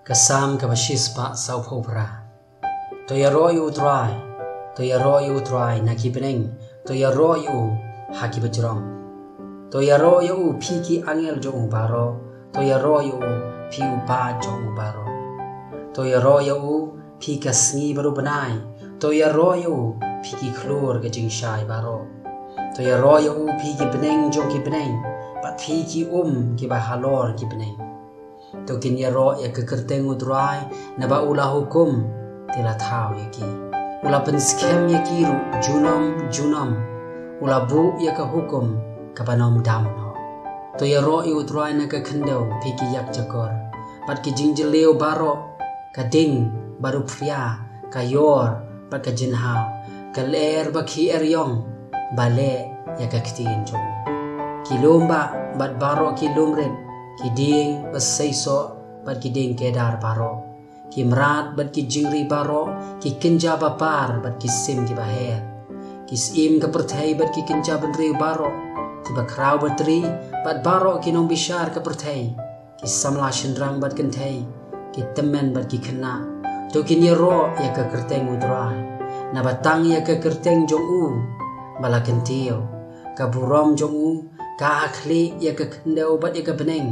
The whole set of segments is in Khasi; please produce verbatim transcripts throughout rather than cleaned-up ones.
Ka Salm kaba shispah sawphew phra. To ïaroh ïa U Trai, to ïaroh ïa U Trai na ki bneng, to ïaroh ïa u ha ki bajrong. To ïaroh ïa u phi ki angel jong u baroh, to ïaroh ïa u phi u paid jong u baroh. To ïaroh ïa u phi ka sngi bad u bnai, to ïaroh ïa u phi ki khlur ka jingshai baroh. To ïaroh ïa u phi ki bneng jong ki bneng, bad phi ki um kiba halor ki bneng. To kin ïaroh ïa ka kyrteng U Trai, naba u la hukum te la thaw ïa ki. U la pynskhem ïa ki ruh junom junom. U la buh ïa ka hukum kaba nym dam noh. To ïaroh ïa U Trai na ka khyndew phi ki ïakjakor, bad ki jingjylliew baroh, ka ding bad u phria, ka ïor bad ka jynhaw, ka lyer ba khie ïong, ba leh ïa ka ktien jong u. Ki lum bah bad baroh ki lum rit, ki dieng ba seisoh bad ki dieng kedar baroh, ki mrad bad ki jingri baroh, ki kynja ba par bad ki sim kiba her, ki syiem ka pyrthei bad ki kynja bynriew baroh, kiba khraw batri bad baroh ki nongbishar ka pyrthei, ki samla shynrang bad kynthei, ki tymmen bad ki khynnah. To kin ïaroh ïa ka kyrteng U Trai, naba tang ïa ka kyrteng jong u ba la kyntiew. Ka burom jong u ka ha khlieh ïa ka khyndew bad ïa ka bneng.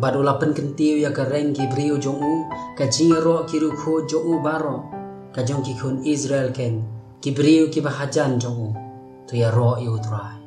Bad u la pynkyntiew ïa ka reng ki briew jong u, ka jingïaroh ki riewkhuid jong u baroh, ka jong ki khun Israel keiñ, ki briew kiba hajan jong u. To ïaroh ïa U Trai.